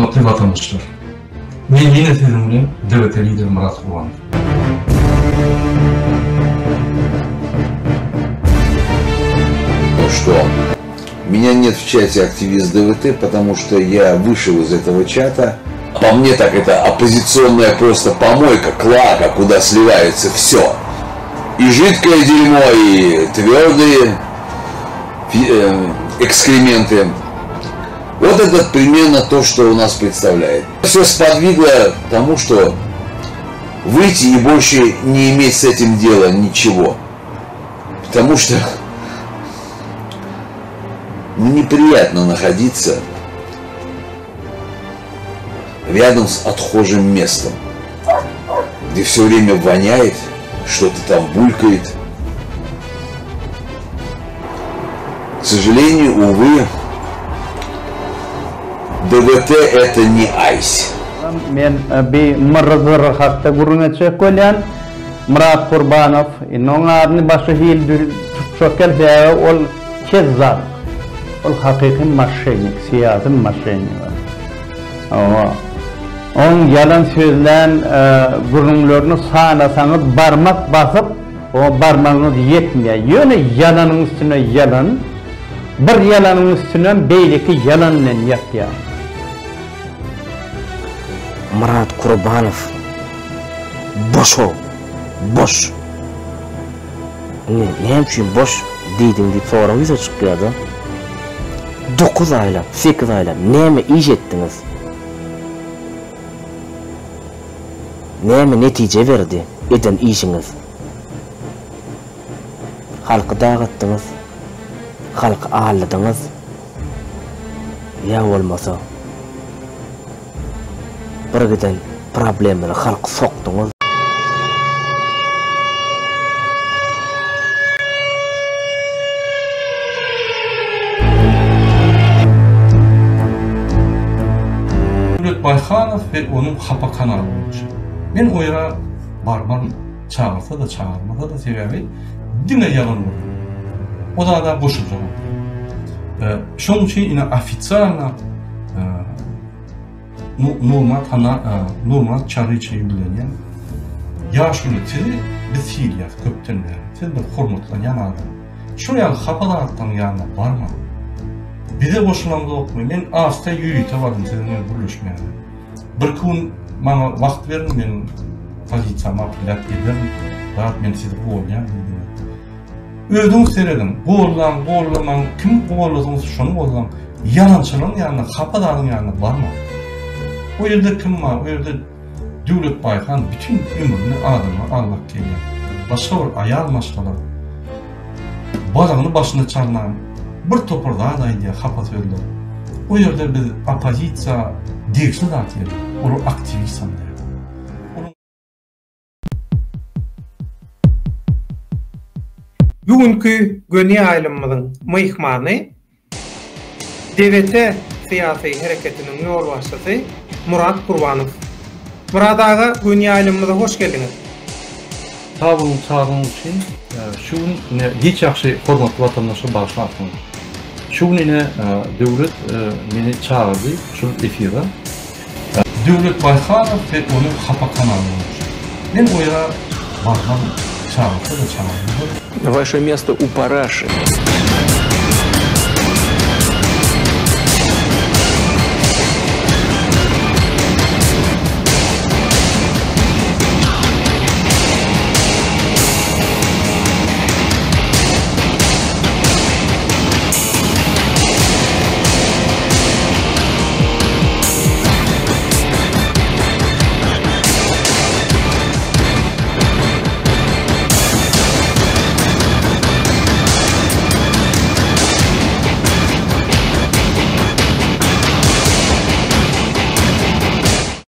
Hormatly watandaşlar! Men ýene siziň bilen DWT lideri Myrat Gurbanow. Что меня нет в чате активист ДВТ, потому что я вышел из этого чата. По мне так это оппозиционная просто помойка, клака, куда сливается все. И жидкое дерьмо, и твердые э, экскременты. Вот это примерно то, что у нас представляет. Все сподвигло тому, что выйти и больше не иметь с этим дела ничего. Потому что неприятно находиться рядом с отхожим местом, где все время воняет, что-то там булькает. К сожалению, увы, ДВТ это не айс. Men bi myrrydyr hakda gürrüň etjek bolýan. Myrat Gurbanow, indi oň adyny başga hili tutjak gel, sebäbi ol kezzap. Ol hakyky moşennik, syýasy moşennik ol. Hawa. Oň ýalan sözlän gürrüňlerini sanasaňyz barmak basyp, oňa barmagyňyz ýetmeýär. Ýöne ýalanyň üstüne ýalan, bir ýalanyň üstünem beýleki ýalan bilen ýapýar. Myrat Kurbanow boşow boş. Indi näme üçin boş diýdiň diýip sorag ýüze çykýarda. 9 aýlap, 8 aýlap näme iş etdiňiz? Näme netije berdi eden işiňiz? Halky dagatdyňyz, halky aldadyňyz. Ýa bolmasa bir giden problemlere halky sokduňyz. Döwlet Baýhanow we onuň hapa kanaly boýunça. Men o ýere barmaryn çagyrsa-da çagyrmasa-da sebäbi diňe ýalan gürrüň. O zada goşuljak. Şonuň üçin ine ofitsialno Nurmyrat hana Nurmyrat Çaryça ýüzlenýän. Ýaşuly sizi biz sylaýas köpden bäri. Siz bir hormatlanýan adam. Şol ýaly hapa zatlaryň ýanyna barmaň. Bize goşulamzokmy? Men Awstriýa ýörite bardym siziň bilen gürleşmäge. Birki gün maňa wagt beriň men pozisiýamy apilläp gelerin. Zat men sizi golýan diýdiňiz. Özüňiz serediň, gollaň, gollamaň, kimi gollasaňyz şony gollaň. Ýalançylaryň ýanyna, hapa zadyň ýanyna barmaň. O ýerde kim bar? O ýerde Döwlet Baýhan bütin ömrüni adamlary aldap gelýär. Başga bir aýal maşgala balagyny başyna çalnan bir topar zat aýdýar, hapa sözler. O ýerde biz oppozisiýa degişli zat gerek. Olar aktiwist hem däl. Bu günki göni ýaýlymymyzyň myhmany DWT syýasy hereketiniň ýolbaşçysy Murat Gurbanow. Murat aga göni ýaýlymymyza hoş geldiňiz. Sag boluň çagyryňyz üçin. Şu gün ine hiç ýagşy hormatly watandaşlar bagyşlarsyňyz. Şu gün ine Döwlet meni çagyrdy şul efire. Döwlet Baýhanow we onuň hapa kanaly boýunça. Men o ýere barmam çagyrsa-da çagyrmasa-da. Waşe mesto u paraşi.